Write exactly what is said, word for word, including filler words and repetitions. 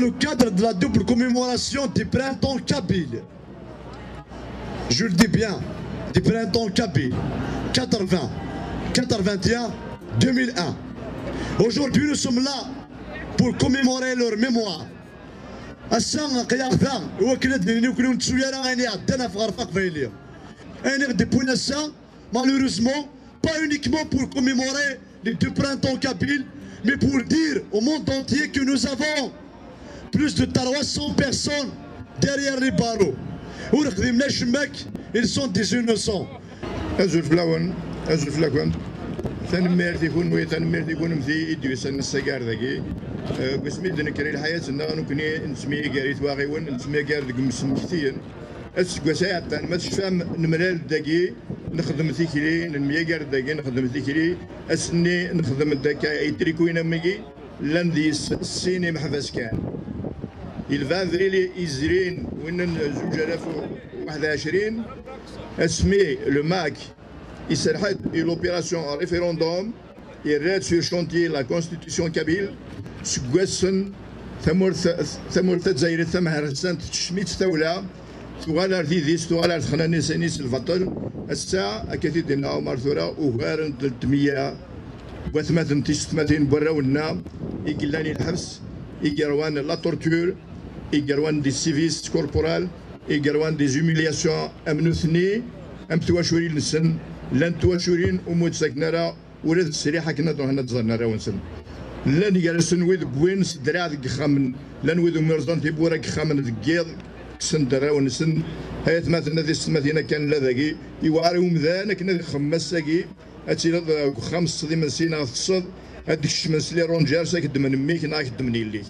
Le cadre de la double commémoration du printemps kabyle. Je le dis bien, du printemps kabyle. quatre-vingts, quatre-vingt-un, deux mille un. Aujourd'hui, nous sommes là pour commémorer leur mémoire. Ass-a, aql-aɣ da, i wakken ad d-nini ur nettu ara ayen iɛeddan ɣef Ɣerfaq Bayli. Ayen i ɣ-d-iwwin ass-a, malheureusement, pas uniquement pour commémorer les deux printemps kabyles, mais pour dire au monde entier que nous avons plus de trois cents personnes derrière les barreaux. Ur xdimen acemma, ils sont des innocents. Azul fell-awen, azul fell-akent. Tanemmirt i kunwi, tanemmirt i kunemti i d-yusan ass-agi ar dagi. Eh, deg wasmi d-nekker i lḥayat-nneɣ, nekkni nettemyagar i twaɣiwin, nettemyagar deg yimsemmektiyen. Aseggas-a iɛeddan, ma tecfam, nemlal-d dagi, nexdem tikli, nemyagar-d dagi, nexdem tikli. Ass-nni nexdem-d akka itrikuyen am wigi, llan deg-s sin imeḥbas kan. Ilvan abrid yezrin, win n zuǧ alaf u waḥed u ɛecrin, asmi le MAK iserreḥ-d i l'opération référendum, yerra-d sur chantier la constitution kabyle, seg wass-n tamurt, tamurt tazzayrit tamhersant tekcem-itt tawla, tuɣal ar tidist, tuɣal ar texnanisin-is lbaṭel. Ass-a, akka t-id-yenna Ɛumar tura, ugar n telt meyya n watmaten d tisetmatin n warraw-nneɣ i yellan i lḥebs, i yerwan la torture, i yerwan des sévices corporels, i yerwan des humiliations am nutni, am twaculin-nsen, llant twaculin umi ur d-ttaken ara ula d ttesriḥ akken ad ruḥen ad ẓren arraw-nsen. Llan gar-asen wid wwin s ddreɛ deg yexxamen, llan wid umi rẓan tiwwura deg yexxamen deg yiḍ, kksen-d arraw-nsen. Ay atmaten, a tisetmatin, akka nella dagi, yewɛer i umdan akken ad ixemmem ass-agi, ad tiliḍ deg uxxam tesseḍ imensi neɣ teṭṭseḍ, ad d-kecmen s les rangers, ad k-ddmen mmi-k neɣ ad k-ddmen yelli-k.